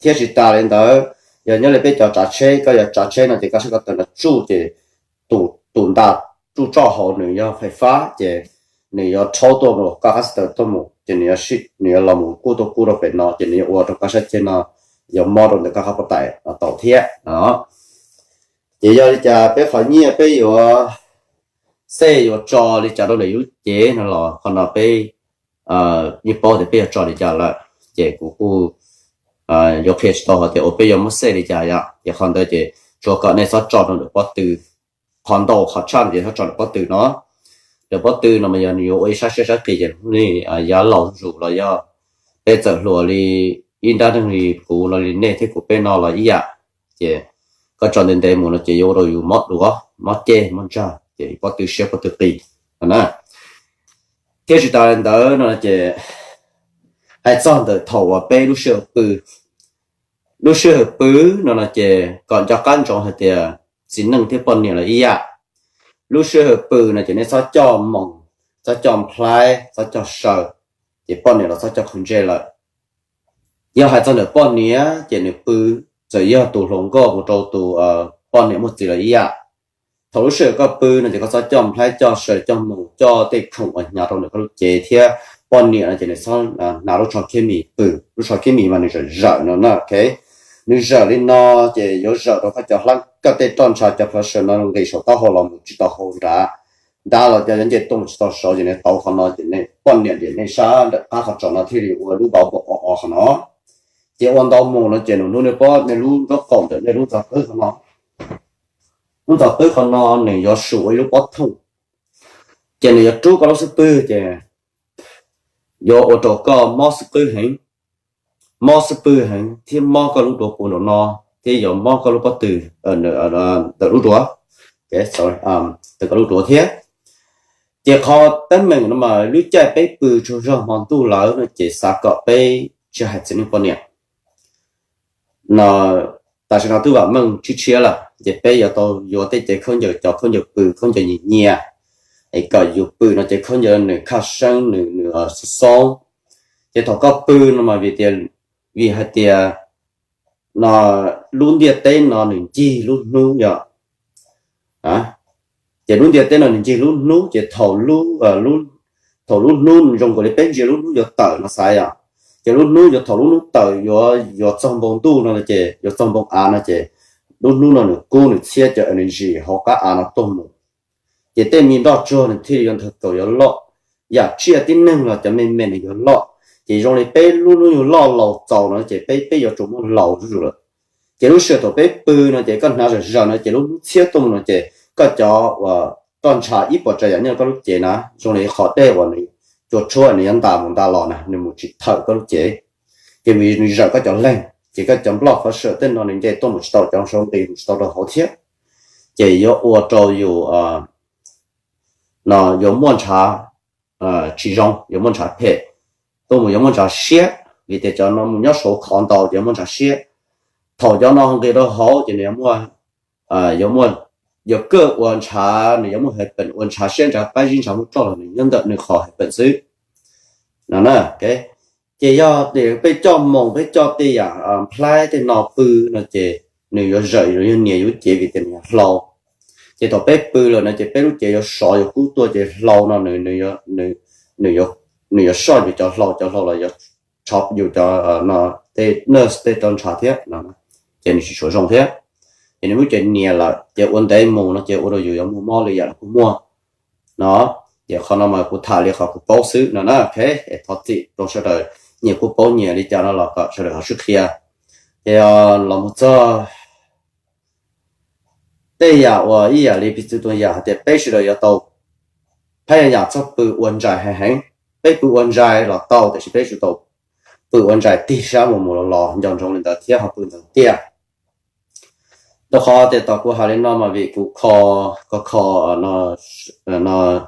Thiab tsis tas li ntawd, yog nyob li peb cov tsav tsheb, koj yog tsav tsheb no ces koj saib koj taws no tsuj ces tus nta tsuj tso hauv nws yog fais fab ces nws yuav rhaub tuaj mus koj qab xib taws tuaj mus ces nws yuav los mus kuj tuaj kuj rau pem no ces nws yuav ua rau koj sab ceg no yuav mob rau ntawm koj qab puas tais no tau thiab no. Ces yog li cas peb qhov nyiaj peb yuav xej yuav tso li cas rau ntawm yus lub cev no los qhov no peb yeej paub tias peb yuav tso li cas lawm. Ces kuv kuj yuav qhia tsis tau hais tias ua peb yuav muab xej li cas yom. Ces qhov ntawd ces tsuas kom nej txhob tso rau ntawm pob tw. Qhov ntau qhov tshaj no ces txhob tso ntawm pob tw no. Ntawm pob tw no mas yog nws yuav ua ib sab siab sab qis ces li yav laus zus los yog peb txawm hluas li ib nrab neeg li kuv los li nej thiab kuv peb no los ib yam. Ces koj tso ntev ntev mus no ces yuav ua rau yus mob duav mob ceg mob ntsag ces pob tw siab pob tw qis no na. Thiab tsis tas li ntawd no ces hais txog ntawm thaum uas peb lub sij hawm pw, lub sij hawm pw no no ces kom nco qab ntsoov hais tias txiv neej thiab poj niam los ib yam. Lub sij hawm pw no ces nej txhob coj moos, txhob coj nplhaib, txhob coj saw, ces poj niam los txhob coj qhwv ntsej lawm. Yog hais txog ntawm poj niam ces nws pw, txawm yog tus hluas nkauj mus rau tus poj niam muaj txiv los ib yam. Thaum lub sij hawm koj pw no ces koj txhob coj nplhaib coj saw coj moos coj tej khoom uas hnyav rau ntawm koj lub cev thiab poj niam no ces nws txhob hnav lub tsho khiab mis pw. Lub tsho khiab mis mas nws zawm zawm no na, ok. Nws zawm li no ces yuav zawm rau koj cov hlab, koj tej roj ntsha cov phav saw no nqis saum taub hau los mus tsis tau hauv nrad, nrad los cov yuav nce tuaj mus tsis tau saud ces nws tauv qhov no ces nej poj niam ces nej sab nram qab qhov tsos no thiaj li ua lub vauv npaum o o qhov no. Ces ua ntau mus no ces nws hnub nej pob nej lub nraub qaum ntawm nej lub ntxo qwb qhov no, lub ntxo qwb qhov no nws yuav su ua ib lub pob thooj, ces nws yuav rub koj lub xub pwg ces yuav ua rau koj mob xub pwg heev, mob xub pwg heev thiab mob koj lub duav puv nraum no, thiab yuav mob koj lub pob tw ntawm lub duav, ntawm koj lub duav thiab. Ces qhov teeb meem no mas lub caij peb pw tsaug zog hmo ntuj lawm no ces xav kom peb tsis hais txiv neej poj niam no, tam sim no twb vam meej tshiab tshiab lawm ces peb yuav tau yuav tej cev khaub ncaws, cov khaub ncaws pw, khaub ncaws nyias nyias, es kom yus pw no ces khaub ncaws nws khaj seeb, nws nws xoob xoob. Ces thaum koj pw no mas vim tias, vim hais tias no lub ntiaj teb no nws ncig lub hnub yom. Ces lub ntiaj teb no nws ncig lub hnub ces thaum lub, thaum lub hnub zoo nkaus li peb ntsia lub hnub yuav tawm no xav yom, ces lub hnub yuav, thaum lub hnub tawm yuav, yuav txog npoo ntuj no ces, yuav txog npoo av no ces lub hnub no nws kub nws txhiab cov energy hauv qab av no tuaj mus, ces tej me nroj tsuag nws thiaj li yuav ntawg kaus yuav loj. Yam tsiaj tib neeg los cov me me nws yuav loj. Ces zoo li peb lub hnub nyoog loj laus txaus no ces peb, peb yuav tsum muaj laus zuj zus lawm. Ces lub sij hawm thaum peb pw no ces koj hnav zom zaws no ces lub hnub txhiab tuaj mus no ces koj cov uas roj ntsha ib puas tsav yam nyob koj lub cev na zoo li qhov dej uas nws cua tshuab nws yuav ntas mus ntas los na nws mus tsis thawm koj lub cev. Ces vim nws zawm koj cov leeg ces koj cov nploj qhov sawm tej no nws nce tuaj mus tsis tau, cov saud nqis mus tsis tau rau hauv thiab. Ces yuav ua rau yus no yuav muaj ntshav tsis zoo, yuav muaj ntshav phem, tuaj mus yuav muaj ntshav siab, vim tias cov no mus nyob saud khov ntau ces yuav muaj ntshav siab. Thaum cov no nqis rau hauv ces nws yuav muaj, yuav muaj, yuav kawg ua ntshav, nws yuav muaj hais peem ua ntshav siab ntshav pab zib ntshav muaj roj los nws nyob ntawm nws qhov hais peem xwb no na. Ces yog peb coj moos peb coj tej yam nplhaib tej no pw no ces nws yuav zawm, yuav nias yus cev vim tias nws yuav hlau. Ces thaum peb pw lawm no ces peb lub cev yuav sov yuav kub tuaj ces hlau no nws, nws yuav soj yus cov hlau, cov hlau los yuav tshov yus cov no, tej nerve tej roj ntsha thiab no, ces nws tsis tshua zoo thiab. Ces nws lub cev nias lawm ces ua ntev mus no ces ua rau yus yuav muaj mob li yam los kuj muaj no. Ces qhov no mas kuv tham li qhov kuv paub xwb no na, ok. Es thov txim rau sawv daws, nyias kuj paub nyias li cas no los kom sawv daws ho sib qhia. Ces los mus txog tej yam uas ib yam li piv txwv tus yam hais tias peb sawv daws yuav tau phab yam txhob pw ua ntsais heev heev. Peb pw ua ntsais los tau tiam sis peb yuav tsum tau pw ua ntsais tig sab mus mus los los nco ntsoov li ntawd thiab ho pw ntawd tiag. Rau qhov tias tom kuv hais li no mas vim kuv kho, kho kho no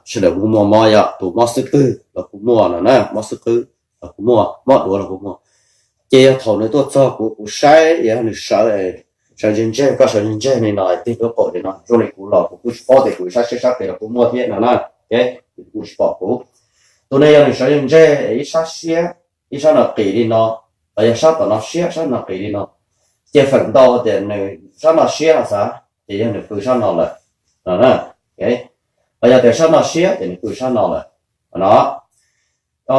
sawv daws kuj muaj mob, yog tus mob xub pwg los kuj muaj no na, mob xub pwg los kuj muaj, mob duav los kuj muaj. Ces yog thaum nws tuaj txog kuv, kuv saib yog nws sawv, sawv ntseg ntseg, koj sawv ntseg ntseg li no tig lub qaum li no zoo li kuv los kuv kuj tsis paub tias kuv ib sab siab sab qis los kuj muaj thiab no na. Kuv kuj tsis pom kuv. Tus ne yog nws sawv ntseg ntseg ib sab siab, ib sab no qis li no, los yog sab tom no siab sab no qis li no, ces feem ntau tias nws sab no siab no xav, ces yog nws pw sab no lawm no na. Los yog tias sab no siab ces nws pw sab no lawm no.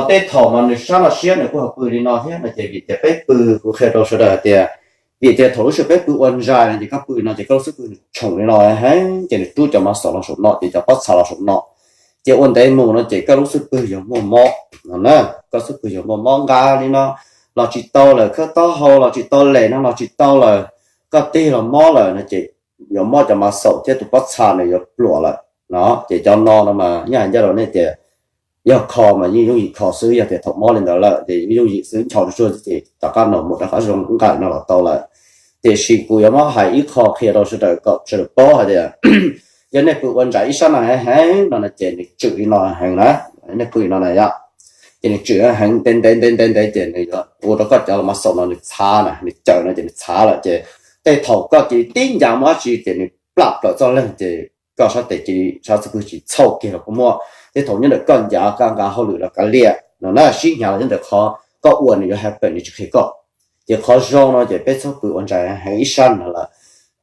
Tej thaum mas nws sab no siab nws kuj ho pw li no thiab no ces vim tias peb pw, kuv qhia rau sawv daws hais tias vim tias thaum lub sij hawm peb pw ua ntsais no ces koj pw no ces koj lub xub pwg nws tshoom li no heev ces nws rub cov muscle los saum no ces cov pob txha los saum no. Ces ua ntev mus no ces koj lub xub pwg yuav muaj mob no na, koj xub pwg yuav muaj mob nqa li no los tsis tau lawm, khawb taub hau los tsis tau, les no los tsis tau lawm, koj tig los mob lawm no ces yuav mob cov muscle thiab tus pob txha nws yuav pluam lawm no. Ces cov no no mas nyaj hais ncaj rau nej tias yog kho mas yeej yooj yim kho xwb, yog tias thaum mob li ntawd lawm ces yeej yooj yim xwb, ncho tsuag tsuag ces tom qab no mus rov qab zoo nqaim no los tau lawm. Tiam sis kuv yuav muab hais ib qho qhia rau sawv daws kom sawv daws paub hais tias yog nej pw ua ntsais ib sab no heev heev no no ces nws tswm li no heev na, nej pw li no na yom, ces nws tswm heev ntev ntev ntev ntev ntev ces nws yuav ua rau koj cov muscle no nws txhav na, nws cawm no ces nws txhav lawm ces tej thaum koj cia li tib ncav muaj dab tsi ces nws plam plaws txoj leeg ces koj sab tes cia li sab xub pwg tsis txhauj kiag los kuj muaj. Tej thaum nyob ntawm koj ncav koj nqa hauj lwm los kav liam no na, sib hnyav los nyob ntawm qhov koj ua nws yuav happen nws tsis qhia koj. Ces qhov zoo no ces peb txhob pw ua ntsais heev ib sab no lawm.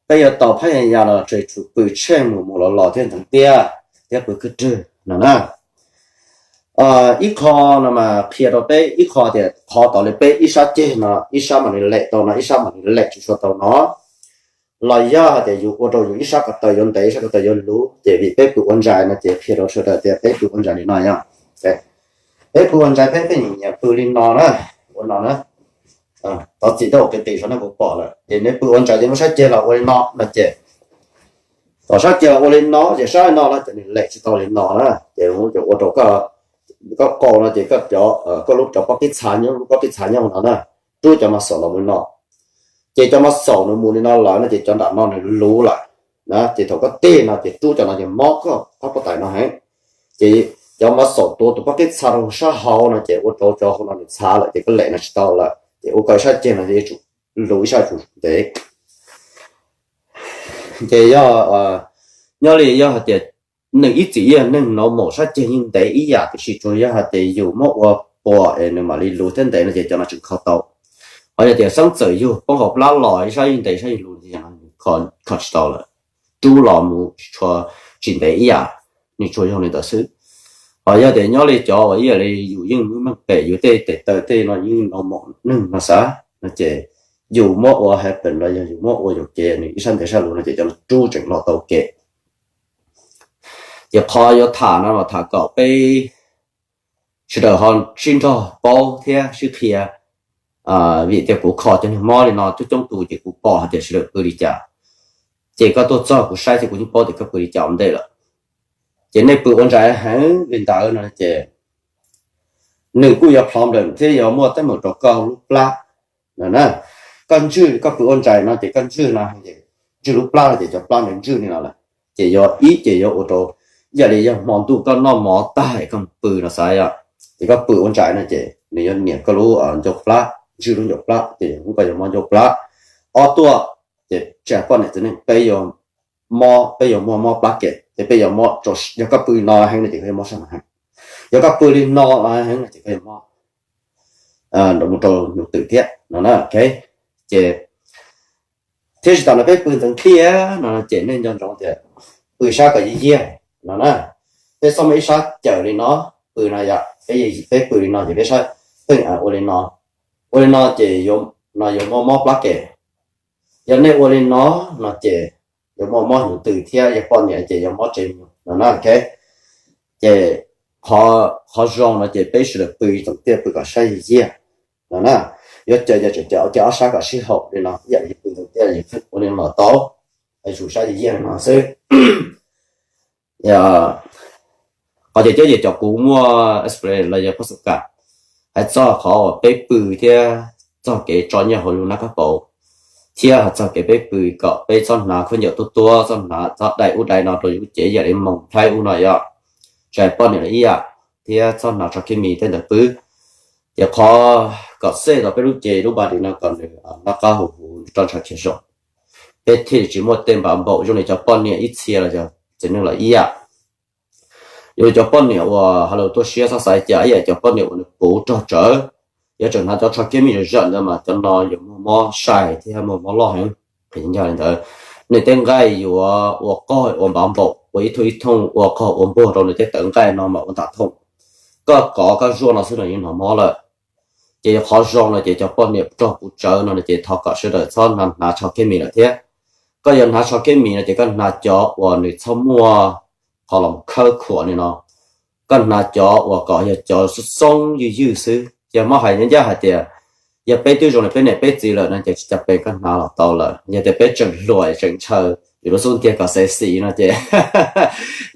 Peb yuav tau phab yas yas los tsuas pw tsheej mus mus los los thiab ntxeev tiaj thiab pw khwb rwg no na. Ib qho no mas qhia rau peb ib qho tias qhov tod li peb ib sab ceg no ib sab mam li lem tau no, ib sab mam li lem tsis tshua tau no. Los yog hais tias yus ua rau yus ib sab ko taw yuav ntev ib sab ko taw yuav luv ces vim peb pw ua ntsais no ces qhia rau sawv daws tias peb pw ua ntsais li no yom. Peb pw ua ntsais peb peb nyiam nyiam pw li no na, ua no na. Tov txim tab ua qis qis saum nej puas pom lawm ces nej pw ua ntsais ces lub sab ceg los ua li no no ces, tom sab ceg los ua li no ces sab no no ces nws lem tsis tau li no na ces ua rau koj qau no ces koj cov, koj lub cov pob qib txha nyob, lub pob qib txha nyob no na, rub cov muscle los mus no. Ces cov muscle nws mus li no lawm no ces cov nram no nws luv lawm na, ces thaum koj tig no ces rub cov no ces mob koj qab pob tais no heev. Ces cov muscle tuav tus pob qib txha rau sab hauv no ces ua rau cov hauv no nws txhav lawm ces koj lem no tsis tau lawm ces ua koj ib sab ceg no yuav tsum luv ib sab tsum ntev. Ces yog, nyob li yog hais tias nws ib txwm yog neeg normal sab ceg yeej ntev ib yam tiam sis tsuas yog hais tias yus muab ua puas es nws mam li luv thiab ntev no ces cov no tseem kho tau. Ho yog tias xeeb txawm yug poob hauv plab los ib sab yeej ntev ib sab yeej luv no ces kho tsis tau lawm, rub los mus tsis ntev ib yam, nws tsuas yog li ntawd xwb. Ho yog tias nyob li cov uas ib yam li yus yeej meej pem yus tej tes taw tej no yeej normal neeg no xav no ces yus muab ua happen los yog yus muab ua yuam kev nws ib sab ntev sab luv no ces cov no rub tseem los tau kev. Ces qhov yuav tham no los tham kom peb sawv daws ho sib nrog paub thiab sib qhia. Vim tias kuv kho cov neeg mob li no coob coob tus ces kuv pom hais tias sawv daws pw li cas. Ces koj tuaj txog kuv saib ces kuv yeej paub tias koj pw li cas ua ntej lawm. Ces nej pw ua ntsais heev li ntawd no ces nws kuj yuav problem thiab yuav muaj teeb meem rau koj lub plab no na. Koj ntswj, koj pw ua ntsais no ces koj ntswj no, ntswj lub plab no ces cov plab nws ntswj li no lawm. Ces yog ib ces yuav ua rau ib yam li yog hmo ntuj koj noj mov tag koj pw no xav yom, ces koj pw ua ntsais no ces nws yuav niam koj lub ncauj plab, ntswj lub ncauj plab ces koj yuav mob ncauj plab. Ob tuaj, ces tsis hais poj niam txiv neej peb yuav mob, peb yuav muaj mob plab kem ces peb yuav mob, yog koj pw no heev no ces koj yuav mob sab no heev, yog koj pw li no heev no ces koj yuav mob mus rau nyuj twm thiab no na. Ces thiab tsis tas no peb pw ntxeev tiaj no ces nej nco ntsoov tias pw sab kom yiag yiag no na. Peb txhob muaj ib sab cawm li no, pw no yom, peb pw li no ces peb sab pheej ua li no, ua li no ces no yuav muaj mob plab kem. Yog nej ua li no, no ces yuav muaj mob nyuj twm thiab yog poj niam ces yuav mob tsev nyuj no na. Ces qhov zoo no ces peb sawv daws pw ntxeev tiaj pw kom sab yiag yiag no na. Yuav cawm ces tseem cawm ua ke ob sab kom sib haum li no, ib yam li pw ntxeev tiaj ua li no los tau, tsum sab yiag yiag li no xwb. Qhov tias cov, cov kuv muaj experience los yog pab xu kam hais txog qhov uas peb pw thiab txog kev tso nyiaj hauv lub nab kab paus, thiab hais txog kev peb pw kom peb txhob hnav khaub ncaws tuab tuab, txhob hnav, txhob dai ub dai no rau yus lub cev ib yam li moos thaib ub no yom. Tsis hais poj niam los ib yam, thiab txhob hnav tsho khev mis tej ntawd pw. Ces qhov kom xej tau peb lub cev lub body no kom nws nab qab huv huv roj ntsha khiav zoo, peb thiaj li tsis muaj tej npa npaum zoo li cov poj niam ib txhia los yog txiv neej los ib yam. Yog li cov poj niam uas ha lus tuaj siab txhob xav cas ib yam cov poj niam uas nws puv rog tsawv, Yuav tseem hnav cov tsho kiab mij zawm zawm ntawd mas cov no yuav muaj mob sai thiab muaj mob loj heev. Qhia ncaj li ntawd, nej tej nqaij yuav ua qog ua npav npaum, ua ib thooj ib thooj, ua qog ua npuag rau nws tej tawv nqaij no mas ua ntam thooj. Koj kov koj zuaj no xwb los yeej hnov mob lawm. Ces yog qhov zoo no ces cov poj niam rog kuv tsawv no no ces thov kom sawv daws txhob hnav hnav tsho kiab mij lawm thiab. Koj yuav hnav tsho kiab mij no ces koj hnav cov uas nws txhob muaj qhov los khawb khuam li no. Koj hnav cov uas kom yog cov xoob xoob ywj ywj xwb. Ces muab hais ncaj ncaj hais tias yog peb twb zoo li peb niam peb txiv lawm no ces tsis tas pes koj hnav los tau lawm. Yog tias peb tseem hluas tseem ntshaw, yus lub xub ntiag kom sexy no ces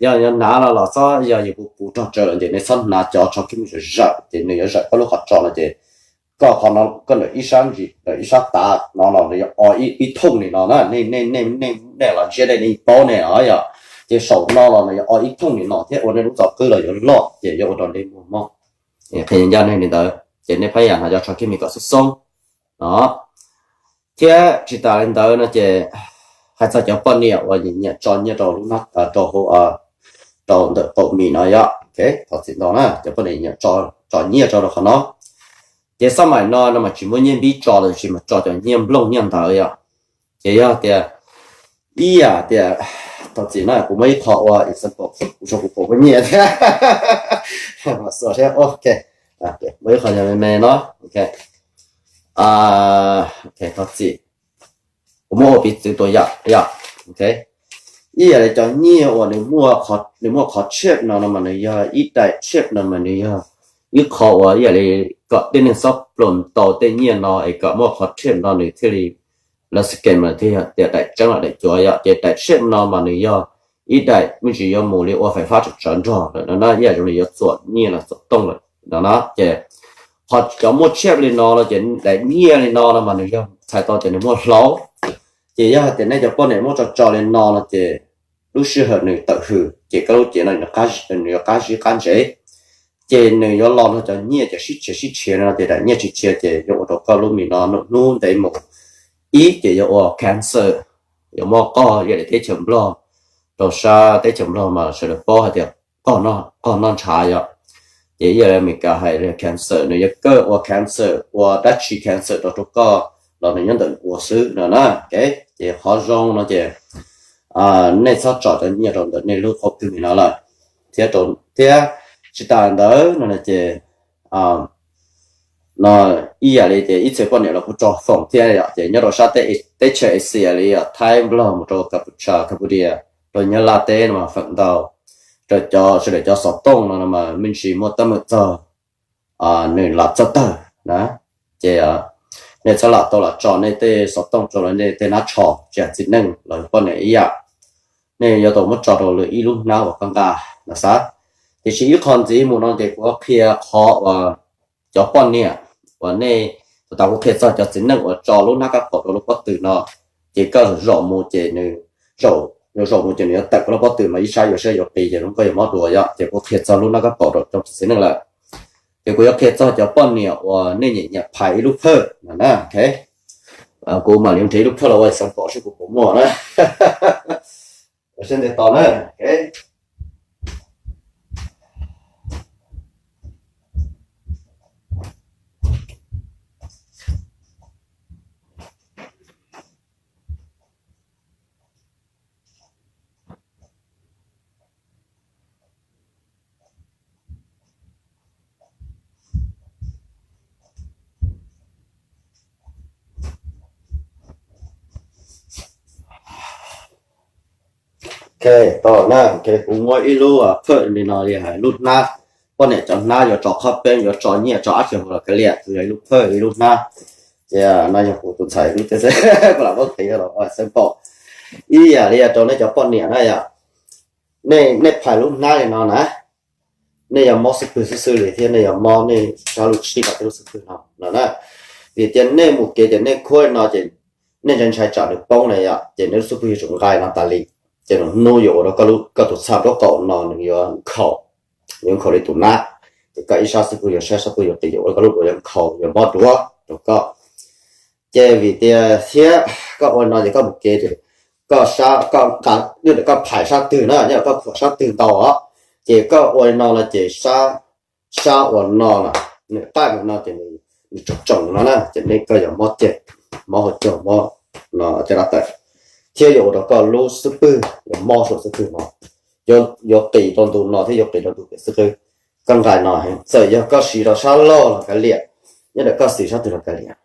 yog yuav hnav no los txhob, yog yus puv puv rog tsawv lawm ces nej txhob hnav cov tsho kiab mij zawm zawm ces nws yuav zawm koj lub qhov tso no ces koj qhov no koj ntawm ib sab ntsis ntawm ib sab tav no los nws yuav o ib thooj li no na, nej los ntsiab dej nej paub ne os yom. Ces saum no los nws yuav o ib thooj li no thiab ua nej lub txoj qwb los yuav loj ces yuav ua rau nej muaj mob. Qhia ncaj nej li ntawd ces nej phab yam hnav cov tsho kiab mij kom xoob xoob no. Thiab tsis tas li ntawd no ces hais txog cov poj niam uas nyiam tso nyiaj rau lub, rau hauv, rau ntawm qaum mis no yom. Thov txim ntau na, cov poj niam nyiam tso nyiaj rau rau qhov no. Ces xab maim no no mas tsis muaj nyiaj npib tso los sis mas tso cov nyiaj nplooj nyiaj ntawd yom. Ces yog tias ib yam tias, thov txim na, kuv muaj ib qho ua example, kuv tso kuv pom muaj nyiaj thiab. Mas xua seb, ok, muaj ib qho me me no, ok, thov txim, kuv muab ua piv txwv tua yam yom. Ib yam li cov nyiaj uas nws muaj qhov chip no no mas nws yog ib daim chip no mas nws yog ib qho uas ib yam li kom tej neeg xob pluas tau tej nyiaj no es kom muaj qhov chip no nws thiaj li, lawv scan mas thiaj yog tias daim tseeb los daim cuav yom. Ces daim chip no mas nws yog ib daim me ntsis yuav mus li ua fais fab tsawv tsawv nrog lawm no na, ib yam zoo li yuav txuam nyiaj los txuam tooj lawm no na. Ces qhov cov muaj chip li no no ces daim nyiaj li no no mas nws yog txhais tau tias nws muaj hlaub. Ces yog hais tias nej cov poj niam muab tso tso li no no ces lub sij hawm nws tawm hws ces koj lub cev no nws yuav qab zib qab ntsev, ces nws yuav los nrog cov nyiaj cov sib tshiav sib tshiav no ces daim nyiaj tsis tshiav ces yuav ua rau koj lub mis no hnub ntev mus. Ib ces yuav ua cancer, yuav muaj qog ib yam li teb chaws Nplog, rau sab teb chaws Nplog mas sawv daws paub hais tias qog noj ntshav yom. Ces ib yam li Amelikas hais tias cancer, nws yuav kawg ua cancer, ua dab tsi cancer rau rau koj los nws nyob ntawm ua xwb no na. Ces qhov zoo no ces nej txhob tso cov nyiaj rau ntawm nej lub qhov twg li no lawm. Thiab, thiab tsis tas ntawd no ces no ib yam li ces ib txhia poj niam los kuj tso foom thiab yom, ces nyob rau sab teb chaws Asia li yom, Thaib, Nplog mus rau Kaputsha, Cambodia, rau Nyab Laj teb no mas feem ntau rau cov sawv daws cov xov tooj no no mas me ntsis muaj teeb meem txog nws lam txawj tawg na. Ces nej txhob lam tau lam tso nej tej xov tooj rau lawv nej tej hnab tsho, tsis hais txiv neej los poj niam ib yam, nej yuav tau muab tso rau lwm ib lub hnab uas koj nqa no xav. Tiam sis ib qho ntxiv mus no ces kuv qhia qhov uas cov poj niam uas nej, thaum kuv qhia txog cov txiv neej uas tso lub hnab kab qaum rau lub pob tw no, ces koj zaum mus ces nws, zaum mus ces nws yuav tawm koj lub pob tw mas ib sab yuav siab yuav qis ces koj yuav mob dua yom. Ces kuv qhia txog lub hnab kab qaum rau cov txiv neej lawm. Ces kuv yuav qhia txog cov poj niam uas nej nyiam nyiam phais ib lub phawj no na. Kuv mam li nrhiav ib lub phawj los ua example seb kuv puas muaj na. Seb ntiag tau na. Ok, tau na, ok, kuv muab ib lub phawj li no li hais lub hnab, poj niam cov hnab yuav tso qhob peeb, yuav tso nyiaj, tso dab tsi los kav liam, kuv yog ib lub phawj ib lub hnab. Ces no yog kuv tus ntxhais lub xwb, kuv lam muab qhia los ua example. Ib yam li rau nej cov poj niam na yom, nej phais lub hnab li no na, nej yuav mob xub pwg xwb xwb li thiab nej yuav mob nej sab lub tsib kom tej lub xub pwg no no na. Vim tias nej mus kev ces nej khuab no ces nej ntshai ntshai tsam nws poob na yom, ces nej lub xub pwg yuav tsum nqaij no tas li. Ces nws hnub yuav ua rau koj tus txha nraub qaum no nws yuav nkhaus, yuav nkhaus li tus nab. Ces koj ib sab xub pwg yuav siab, sab pwg yuav qis, yuav ua rau koj lub duav yuav nkhaus, yuav mob duav rau koj. Ces vim tias thiab koj ua no ces koj mus kev ces koj, koj phais sab twg na, nyob koj khuam sab twg ntau os, ces koj ua li no no ces sab uas no na, nws qaij mus no ces nws nws tsoom tsoom no na, ces nej koj yuav mob ceg, mob hauv caug, mob no caj dab tawm, thiab yuav ua rau koj lub xub pwg yuav mob saum xub pwg no, yuav qis rau ntu no thiab yuav qis rau ntu pem xwb. Koj nqaij no txawm yog koj siv rau sab laug los kav liam, nyob ntawm koj siv sab twg los kav liam,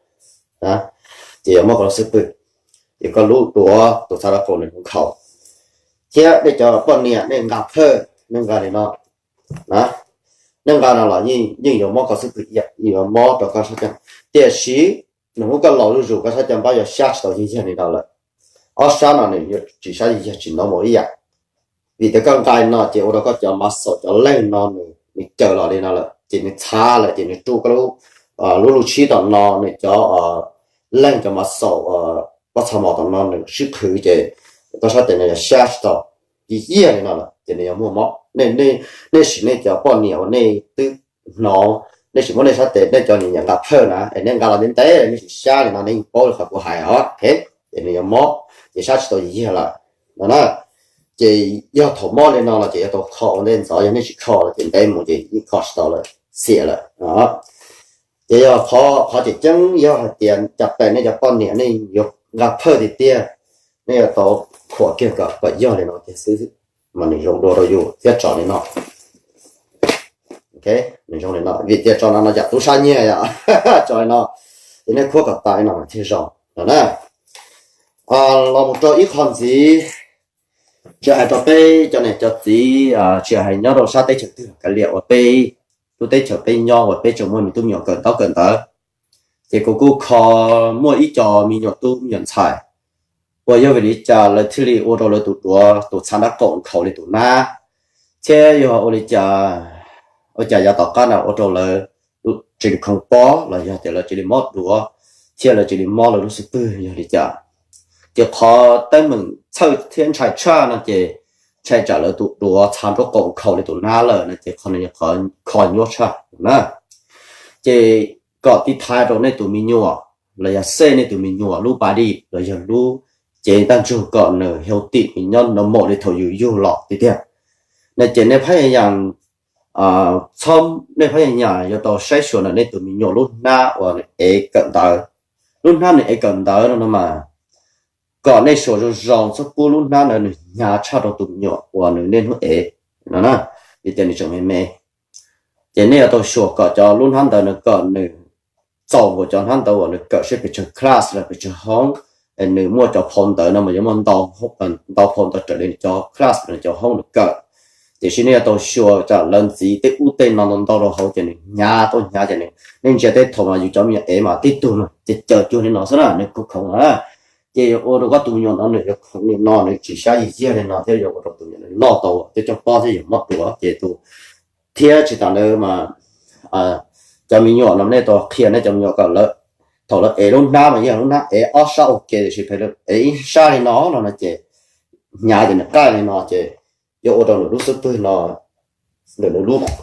ces yuav mob koj lub xub pwg, ces koj lub duav tus txhav dab qaum nws nkhaus. Thiab nej cov poj niam nej nqa phawj, nej nqa li no, nej nqa no los yeej yuav mob koj xub pwg ib yam, yuav mob rau koj sab caj, tiam sis nws hnub koj laus zuj zus koj sab caj npab yuav xyab tsis tau yag yag li no lawm. Ob sab no nws yuav tsis xyab yag yag tsis nov mus ib yam. Vim tias koj nqa no ces ua rau koj cov mas xaum cov leeg no nws nws cawm los li no lawm ces nws txhav lawm ces nws rub koj lub lub lub tshib tom no, nws cov leeg cov mas xaum pob txha mos tom no nws sib qhwv ces koj sab tes no yuav xyab tsis tau yag yag li no lawm ces nws yuav muaj mob. Nej sim nej cov poj niam uas nej twb hnov, nej sim muab nej sab tes, nej cov niam nqa phawj na es nej nqa los ntev ntev nej sim xyab li no nej yeej paub li qhov kuv hais os, ces nws yuav mob, ces xyab tsis tau yag yag lawm no na. Ces yog thaum mob li no los ces yuav tau kho ua ntej ntxov, yog nej tsis kho los ces ntev mus ces yeej kho tsis tau lawm, xiam lawm. Ces yog qhov tseem ceeb yog hais tias cas pem nej cov poj niam nej yuav nqa phawj tiag tiag, nej yuav tau khuam kiag kom kom yog li no kiag xwb, mas nws zoo dua rau yus thiab tso li no. Nws zoo li no vim tias tso no no yam tub sab nyiag yom, tso li no, ces nej khuab kom tas li no mas thiaj zoo no na. Los mus rau ib qho ntxiv, tsis hais rau peb cov niam cov txiv, tsis hais nyob rau sab teb chaws twg los kav liam uas peb lub teb chaws peb nyob uas peb tseem muaj me tub me nyuam kawm ntaub kawm ntawv, ces kuv kuj kho muaj ib co me nyuam tub me nyuam ntxhais uas yog vim li cas lawv thiaj li ua rau lawv tus duav tus txhav dab qaum nkhaus li tus nab, thiab yog ua li cas, ua cas yav tom qab no ua rau lawv tsis li khoov pob los yog tias lawv tsis li mob duav, thiab lawv tsis li mob lawv lub xub pwg yog li cas. Ces qhov teeb meem txhawj thiab ntshai tshaj no ces ntshai tsam lawv tus duav txhav nraub qaum nkhaus li tus nab lawm no ces qhov no yog qhov kho nyuaj tshaj na. Ces kom tiv thaiv rau nej tus me nyuam los yog xej nej tus me nyuam lub body los yog lub cev ntaj ntsug kom nws healthy, nws nyob normal li thaum yus yug los tiag tiag no ces nej phab yas yas, txhob, nej phab yas yas yuav tau saib xyuas ntawm nej tus me nyuam lub hnab uas nws ev kawm ntawv. Lub hnab nws ev kawm ntawv no no mas kom nej xyuas zoo zoo txhob pub lub hnab ntawd nws hnyav tshaj rau tus me nyuam uas nws niaj hnub ev no na, vim tias nws tseem me me. Ces nej yuav tau xyuas kom cov lub hnab ntawd nws kom nws txaus nkaus cov hnab ntawd uas nws kawm seb pes tsawg class los pes tsawg hoob, nws muaj cov phau ntawv no mas yuav muaj ntau phau ntawv raws li nws cov class los nws cov hoob nws kawm. Tiam sis nej yuav tau xyuas tsam lawv ntxiv tej ub tej no ntau ntau rau hauv ces nws hnyav tau hnyav ces nws, nej ntsia tej thaum mas yus cov me nyuam ev mas tib tug no ces caws cuag li no xwb na nws khoov khoov na. Ces yuav ua rau koj tus me nyuam no nws yuav khoov li no nws tsis xyab yig yag li no thiab yuav ua rau tus me nyuam nws loj tau thiab coj pob thiab yuav mob duav ces tus, thiab tsis tas ntawd mas cov me nyuam no nej tau qhia nej cov me nyuam kom lawv, thaum lawv ev lub hnab mas yog lub hnab ev ob sab ua ke tiam sis pheej ev ib sab li no no no ces hnyav ces nws qaij li no ces yuav ua rau nws lub xub pwg no, nws,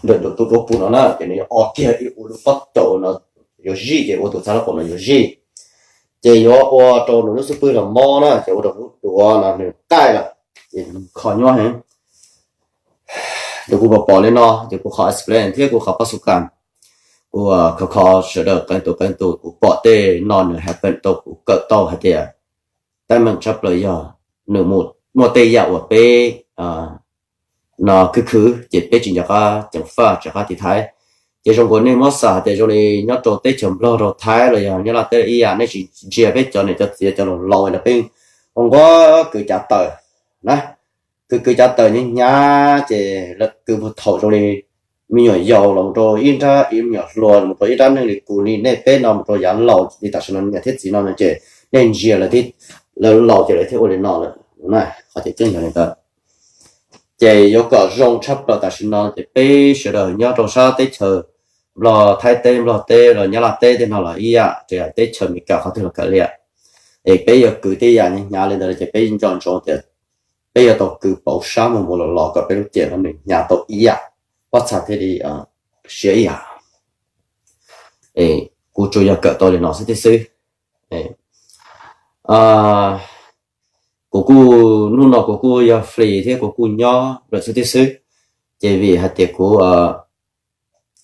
nws tus duav pus no na ces nws yuav o kiag ib ua lub pob caus no yuav zij ces ua tus txhab lab qaum no yuav zij ces yuav ua rau nws lub xub pwg los mob na ces ua rau lub duav no nws qaij lawm ces kho nyuaj heev. Ces kuv pom pom li no ces kuv qhov explain thiab kuv qhov pab xu kas, kuv kho kho sawv daws qee tus qee tus kuv pom tej no nws happen rau kuv kawm tau hais tias teeb meem tshaj plaws yog nws muaj tej yam uas peb no khwv khwv ces peb tsis nco qab ceev faj tsis nco qab tiv thaiv. Ces zoo nkaus nej muab xav hais tias zoo li nyob rau teb chaws Nplog rau Thaib los yog Nyab Laj teb ib yam, nej tsis ntsia peb cov niam cov txiv cov laus laus los peb ua nqua kwv cav taws na, kwv kwv cav taws hnyav hnyav ces lawv kwv puag thaum zoo li me nyuam yaus los rau ib nrab, me nyuam hluas los rau ib nrab neeg li kuv li nej peb no mus rau yav laus li tam sim no niam thiab txiv no no ces nej ntsia lawv, lawv laus ces lawv thiaj ua li no lawm na. Qhov tseem ceeb yog li ntawd. Ces yuav kom zoo tshaj plaws tam sim no ces peb sawv daws nyob rau sab teb chaws Nplog, Thaib teb, Nplog teb los Nyab Laj teb tej no los ib yam, teb chaws Amelikas qhov twg los kav liam, es peb yuav kwv tej yam hnyav hnyav li ntawd ces peb nco ntsoov tias peb yuav tau kwv pauv sab mus mus los los kom peb lub cev no nws hnyav tau ib yam, pob txha thiaj li siab ib yam. Kuv tsuas yog kawm tau li no xwb thiab xwb. Kuv kuj, hnub no kuv kuj yog free thiab kuv kuj nyob lawm xwb thiab xwb. Ces vim hais tias kuv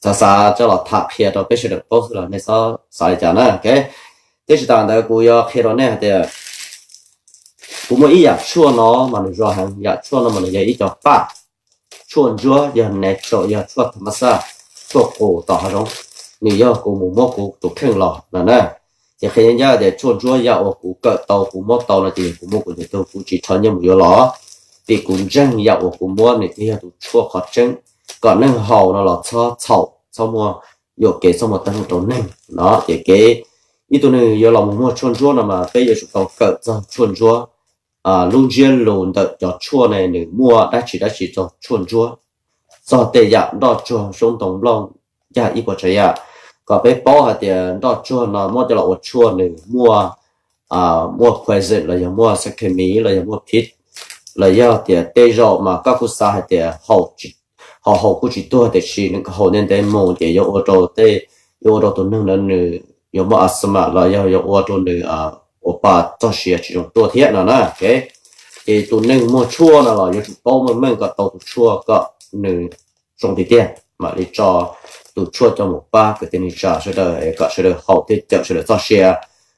xav xav coj los tham qhia rau peb sawv daws paub xwb los nej txhob xav li cas na. Tiam sis tas ntawd kuv yuav qhia rau nej hais tias kuv muaj ib yam tshuaj no mas nws zoo heev, yam tshuaj no mas nws yog ib co paj, tshuaj ntsuab, yog natural, yog tshuaj tham mas xaj, tshuaj qus tom hav zoov. Nws yog kuv mus muab kuv tus kheej los no na. Ces qhia ncaj ncaj tias tshuaj ntsuab yam uas kuv kawm tau kuv muab tau no ces kuv muab kuv tus tug kuv tsis rho nyiaj mus yuav los, vim kuv ntseeg yam uas kuv muab nws thiaj yog tus tshuaj qhov tseeb, kom neeg haus no los txhob txhaum, txhob muaj yuam kev, txhob muaj teeb meem rau neeg no. Ces kev ib tug neeg yuav los mus muag tshuaj ntsuab no mas peb yuav tsum tau kawm txog tshuaj ntsuab, lub ntsiab lus ntawm cov tshuaj ne nws muaj dab tsi dab tsi txog tshuaj ntsuab, txog tej yam nroj tsuag xyoob ntoo nplooj ncaj ib puas tsav yam, kom peb paub hais tias nroj tsuag no muab coj los ua tshuaj nws muaj, muaj poison los yog muaj sab khes mis los yog muaj phib, los yog tias tej zaum mas koj kuj xav hais tias haus haus kuj tsis tuag tiam sis nws haus ntev ntev mus ces yuav ua rau tej, yuav ua rau tus neeg ntawd nws yuav muaj asthma los yog yuav ua rau nws ua pa txoj sia tsis zoo tuaj thiab no na. Ces tus neeg muag tshuaj no los yuav tsum paub meej meej kom tau tus tshuaj kom nws zoo tiag tiag mam li tso tus tshuaj coj mus pab kwv tij neej tsa sawv daws kom sawv daws haus thiab cawm sawv daws txoj sia.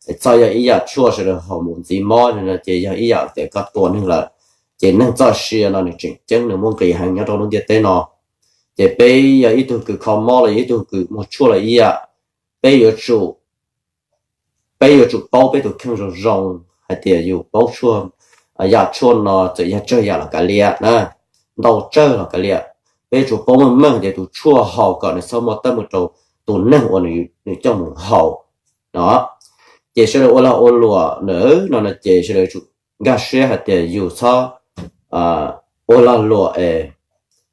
Txhob yog ib yam tshuaj sawv daws haus mus ntxiv mob no ces yog ib yam tias koj tua neeg lawm. Ces neeg txoj sia no nws tseem ceeb, nws muaj nqis heev nyob rau lub ntiaj teb no. Ces peb yog ib tug kws kho mob los yog ib tug kws muag tshuaj los ib yam, peb yuav tsum peb yuav tsum paub peb tus kheej zoo zoo hais tias yus paub tshuaj, yam tshuaj no txawm yog tsawg yam los kav liam na, ntau tsawg los kav liam, peb yuav tsum paub meej meej tias tus tshuaj haus kom nws txhob muaj teeb meem rau tus neeg uas nws coj mus haus no. Ces sawv daws ua lag ua luam ntawm no no ces sawv daws yuav tsum nkag siab hais tias yus txhob ua lag luam es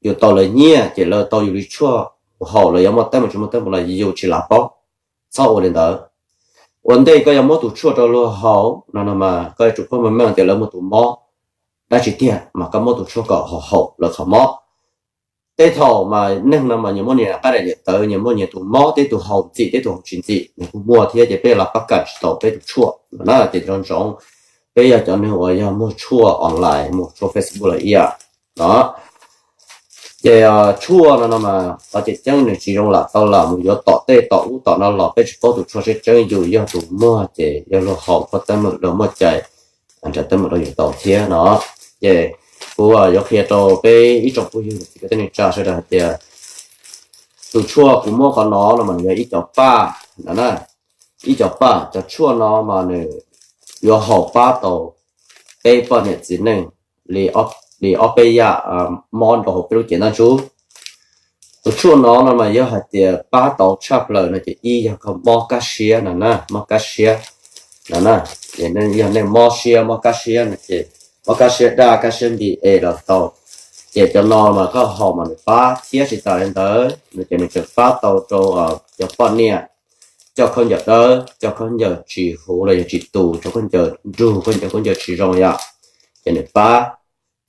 yus tau lawv nyiaj ces lawv tau yus li tshuaj mus haus los yog muaj teeb meem tsis muaj teeb meem los yus tsis lav paub. Txhob ua li ntawd. Ua ntej koj yuav muab tus tshuaj rau luag haus no no mas koj yuav tsum paub meej meej tias lawv muaj tus mob dab tsi tiag mas koj muab tus tshuaj kom haus haum lawv qhov mob. Tej thaum mas neeg no mas nyias muaj nyias qab daim niam tawv, nyias muaj nyias tus mob, tej tus haus ntxim, tej tus haus tsis ntxim, nws kuj muaj thiab ces peb lav pab kam tsis tau peb tus tshuaj no na. Ces nco ntsoov, peb yog cov neeg uas yog muag tshuaj online, muag tshuaj Facebook los ib yam no. Ces tshuaj no no mas qhov tseem ceeb nws tsis zoo lam tau lam mus yuav tom tej tom ub tom no los peb tsis paub tus tshuaj tseeb tseeb, yus yog tus muag ces yog luag haus koj teeb meem luag muaj cai nrhiav teeb meem rau yus tau thiab no. Ces kuv yuav qhia rau peb ib tsoom phooj ywg kwv tij neej tsa sawv daws hais tias tus tshuaj kuv muab qhov no no mas yog ib co paj no na. Ib co paj, cov tshuaj no mas nws yuav haus pab tau peb poj niam txiv neej li ob peb yam mob rau hauv peb lub cev ntaj ntsug. Tus tshuaj no no mas yog hais tias pab tau tshaj plaws no ces ib yog koj mob kab siab no na, mob kab siab no na. Yog nej mob siab mob kab siab no ces mob kab siab daj kab siab npis es los tau. Ces cov no mas koj haus mas nws pab thiab tsis tas li ntawd no ces nws tseem pab tau rau cov poj niam coj khaub ncaws dawb, coj khaub ncaws tsis huv los yog tsis tus, coj khaub ncaws nrug, khaub ncaws khaub ncaws tsis zoo yom, ces nws pab.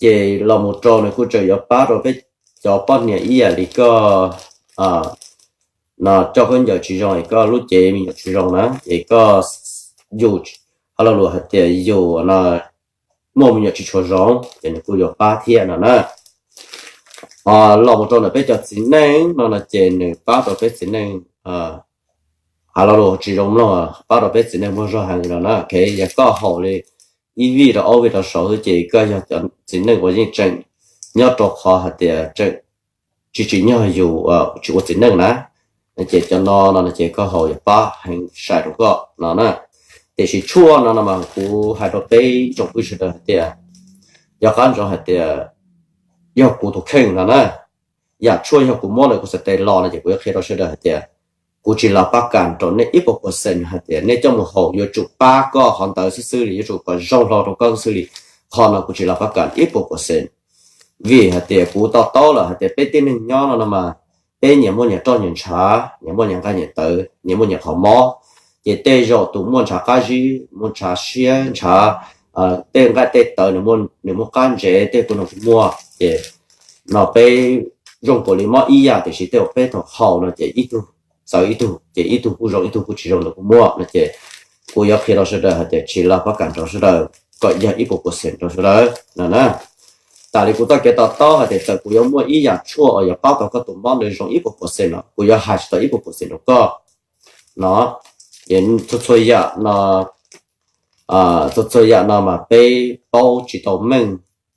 Ces los mus rau nws kuj tseem yuav pab rau peb cov poj niam ib yam li koj no coj khaub ncaws tsis zoo es koj lub cev me nyuam tsis zoo na, ces koj yus ho lo lus hais tias yus no muaj me nyuam tsis tshua zoo ces nws kuj yuav pab thiab no na. Los mus rau ntawm peb cov txiv neej no no ces nws pab rau peb txiv neej, ha lo lus tsis zoo mloog, pab rau peb txiv neej muaj zog heev no na. Yog koj haus li ib vij rau ob vij rau saud xwb ces koj yog cov txiv neej uas yeej tseem nyob rau qhov hais tias tseem tsis tsim nyog yus tsis ua txiv neej na, ces cov no no ces koj haus yuav pab heev sai rau koj no na. Tiam sis tshuaj no no mas kuv hais rau peb tsoom phooj ywg sawv daws hais tias yog qab ntsoov hais tias yog kuv tus kheej no na, yam tshuaj yog kuv muab ntawm kuv xav tes los no ces kuv yuav qhia rau sawv daws hais tias kuv tsis lav pab kam rau nej ib puas percent hais tias nej coj mus haus yuav tsum pab koj qhov ntawd xwb xwb li, yuav tsum kom zoo hlo rau koj xwb xwb li. Qhov no kuv tsis lav pab kam ib puas percent, vim hais tias kuv to taub lawm hais tias peb tib neeg nyob no no mas peb nyias muaj nyias roj nyias ntshav, nyias muaj nyias nqaij nyias tawv, nyias muaj nyias qhov mob. Ces tej zaum tus muaj ntshav qab zib, muaj ntshav siab, ntshav tej nqaij tej tawv, nws muaj qab ntsev, tej kuj no kuj muaj. Ces no peb zoo nkaus li mob ib yam tiam sis tej uas peb thaum haus no ces ib tug txawv ib tug, ces ib tug kuj zoo ib tug kuj tsis zoo ntawd kuj muaj no ces kuv yuav qhia rau sawv daws hais tias tsis lav pab kam rau sawv daws kom yog ib puas percent rau sawv daws no na. tas li kuv txoj kev to taub hais tias txawm kuv yuav muaj ib yam tshuaj uas yuav pab tau koj tus mob nws zoo ib puas percent no, kuv yuav hais tsis tau ib puas percent rau koj no. Ces txhua txhua yam no, txhua txhua yam no mas peb paub tsis tau meej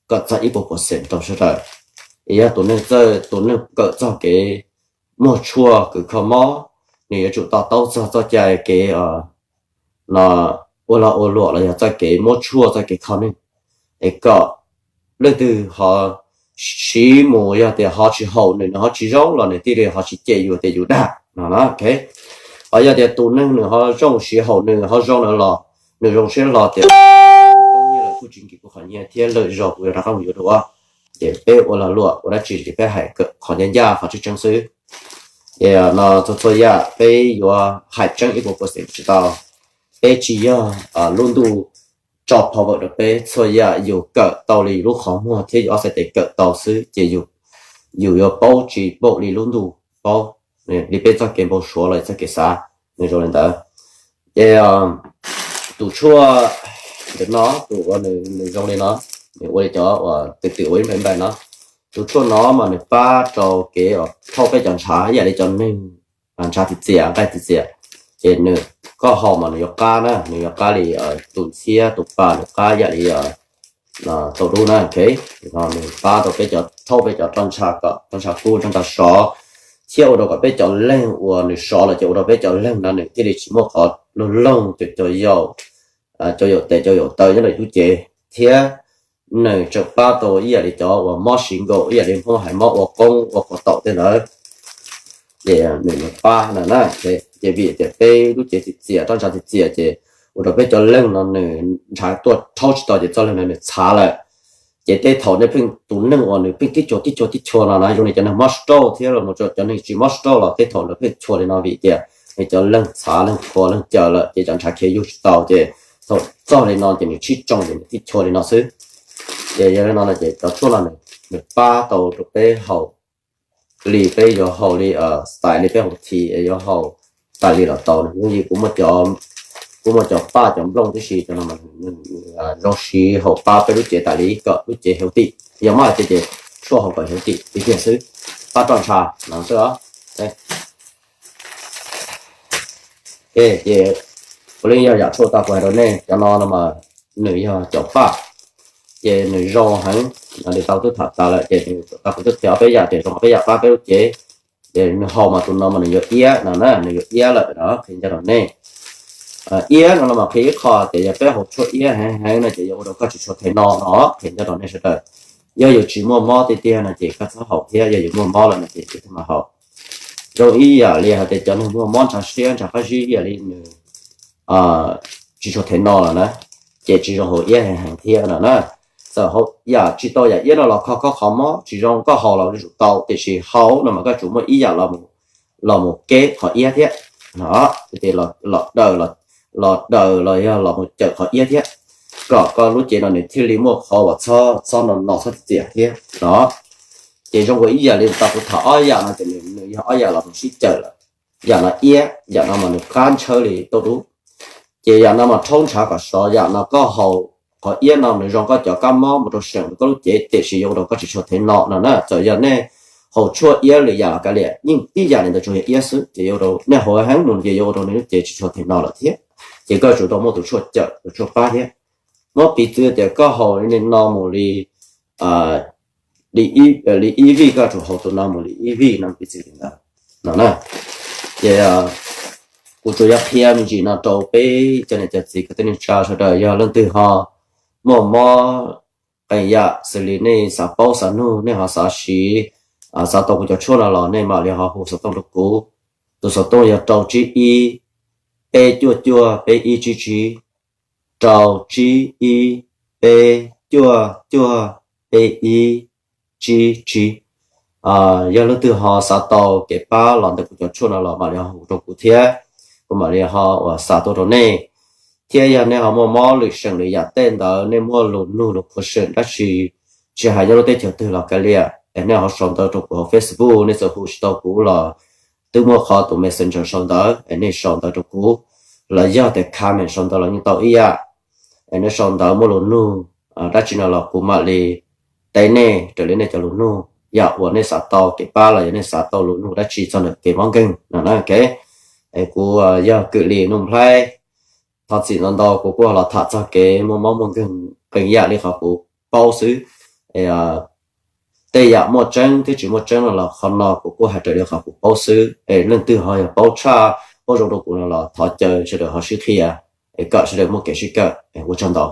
kom txog ib puas percent rau sawv daws. Es yog tus neeg txawj, tus neeg kawm txog kev muag tshuaj kws kho mob, nws yuav tsum to taub txog txoj cai kev no ua lag ua luam los yog txoj kev muab tshuaj txoj kev kho neeg, es kom leej twg ho siv mus yog tias ho tsis haum nws, nws ho tsis zoo los nws thiaj li ho tsis cem yus tias yus dag no. Ho yog tias tus neeg nws ho zoo siv haum nws ho zoo na los nws zoo siab hlo tias kuj tsis nkim kuv qhov nyiaj thiab lwm zaus kuv yuav rov qab mus yuav dua. Ces peb ua lag luam ua dab tsi ces peb hais qhov ncaj ncaj qhov tseeb tseeb xwb. Ces no txhua txhua yam peb yuav hais tseeb ib puas percent tsis tau. Peb tsis yog lub ntuj tso power rau peb, txhua yam yus kawm tau li yus lub qhov muag thiab yus ob txhais tes kawm tau xwb ces yus yuav paub tsis npaum li lub ntuj paub, li peb txoj kev npau suav los txoj kev xav nws zoo li ntawd. Ces tus tshuaj ntawm no, tus uas nws zoo li no, nws ua li cov uas twm twm ua ib npaim npaim no. Tus tshuaj no mas nws pab rau kev thauj peb cov ntshav ib yam li cov neeg ntshav txiv txias nqaij txiv txias. Ces nws, koj haus mas nws yuav qab na, nws yuav qab li tus ntxhiab tus pa nws qab ib yam li tau dub na. Nws pab rau peb cov, thauj peb cov roj ntsha kom roj ntsha kub roj ntsha sov, thiab ua rau kom peb cov leeg uas nws sov lawm ces ua rau peb cov leeg no nws thiaj li tsis muaj qhov loog loog, cau cau yaum, cau yaum tes cau yaum taw nyob rau lub cev, thiab nws tseem pab tau ib yam li cov uas mob siv nkaus ib yam li Hmoob hais mob ua qoob ua qhov taum tej ntawd. Ces nws pab no na. Ces vim tias peb lub cev txiv txias roj ntsha txiv txias ces ua rau peb cov leeg no nws ntshav tuaj rhaub tsis tau ces txoj leeg no nws txhav lawm. Ces tej thaum nej pheej tus neeg uas nws pheej tib chua tib chua tib chua no na zoo li cov neeg mob stroke thiab los cov neeg tsis mob stroke los tej thaum lawv pheej chua li no vim tias nws cov leeg txhav leeg qhuav leeg caws lawm ces cov ntshav khiav yug tsis tau ces thaum txog li no ces nws tshib tsoo ces nws thiaj chua li no xwb. Ces yog li no no ces cov tshuaj no nws pab tau rau peb haus li peb yuav haus li style li peb haus thi es yuav haus tas li los tau. Kuv muaj cov paj cov nplooj tib si cov no zoo siv haus pab peb lub cev tas li kom lub cev healthy. Yog mob hais tias ces tshuaj haus kom healthy tiag tiag xwb, pab roj ntsha no xwb os. Ces puav leej yog yam tshuaj tau kuv hais rau nej cov no no mas nws yog cov paj, ces nws zoo heev. Li tau twb tham tas lawm ces tau kuv twb qhia ob peb yam tias zoo ob peb yam pab peb lub cev. Ces nws haus mas tus no mas nws yuav iab no na, nws yuav iab lawm no qhia nco rau nej. Iab no no mas qhia ib qho tias yog peb haus tshuaj iab heev heev no ces yuav ua rau koj tsis tshua thev no no, qhia nco rau nej sawv daws. Yog yus tsis muaj mob tiag tiag no ces koj txhob haus thiab, yog yus muaj mob lawm no ces tsis tau mas haus. Zoo ib yam li hais tias cov neeg muaj mob ntshav siab ntshav qab zib ib yam li nws tsis tshua thev no lawm na, ces tsis zoo haus iab heev heev thiab no na. Txawm haus yam tsis tau yam iab no los kho koj qhov mob tsis zoo koj haus los yuav tsum tau, tiam sis haus no mas koj tsum muaj ib yam los mus keb qhov iab thiab, los daws, los daws los yog los mus cawm qhov iab thiab, kom koj lub cev no nws thiaj li muaj qhov uas txhob no no txhob txias thiab no. Ces zoo ua ib yam li tau kuv tham ob yam no ces nws yog ob yam los mus sib cawm lawm. Yam no iab, yam no mas nws qab ntshawb li tauj dub. Ces yam no mas rhaub ntshav kom sov, yam no koj haus qhov iab no nws zoo koj cov kab mob mus rau seem rau koj lub cev tiam sis yuav ua rau koj tsis tshua thev no no na. Txawm yog nej haus tshuaj iab lwm yam los kav liam, yeej tib yam li ntawd tsuas yog iab xwb ces yuav ua rau nej haus heev mus ces yuav ua rau nej lub cev tsis tshua thev no lawm thiab. Ces koj tsum tau muaj tus tshuaj cawm tus tshuaj pab thiab. Muab piv txwv tias koj haus li no mus li li ib vij, koj tsum haus tus no mus li ib vij no piv txwv li ntawd no na. Ces kuv tsuas yog qhia me ntsis no rau peb cov niam cov txiv kwv tij neej tsa sawv daws, yog leej twg ho muaj mob qee yam xws li nej xav paub xav nug nej ho xav siv, xav tau kuv cov tshuaj no los nej mam li ho hu xov tooj rau kuv. Tus xov tooj yog rau tsib ib peb cuaj cuaj peb ib tsib tsib, rau tsib ib peb cuaj cuaj peb ib tsib tsib. Yog leej twg ho xav tau kev pab los ntawm kuv cov tshuaj no los mam li ho hu rau kuv thiab, kuv mam li ho uas xa tuaj rau nej. Thiab yog nej ho muaj mob lwm seem lwm yam tej ntawd, nej muaj lus nug lus qhuas seem dab tsi, tsis hais nyob lub teb chaws twg los kav liam, es nej ho sau ntawv rau kuv hauv Facebook, nej txawm hu tsis tau kuv los twb muaj qhov tus Messenger sau ntawv es nej sau ntawv rau kuv, los yog tias comment sau ntawv los yeej tau ib yam. Es nej sau ntawv muaj lus nug dab tsi no los kuv mam li teb nej raws li nej cov lus nug, yam uas nej xav tau kev pab los yog nej xav tau lus nug dab tsi txog ntawm kev mob nkeeg no na. Es kuv yog Kwm Lis Nuj Nplhaib, thov txim ntau ntau, kuv kuj los tham txog kev muaj mob muaj nkeeg qee yam li qhov kuv paub xwb. Tej yam muaj tseeb thiab tsis muaj tseeb no los qhov no kuv kuj hais raws li qhov kuv paub xwb. Es leej twg ho yog paub tshaj, paub zoo rau kuv no los thov caw sawv daws ho sib qhia, es kom sawv daws muaj kev sib kawm. Ua tsaug ntau.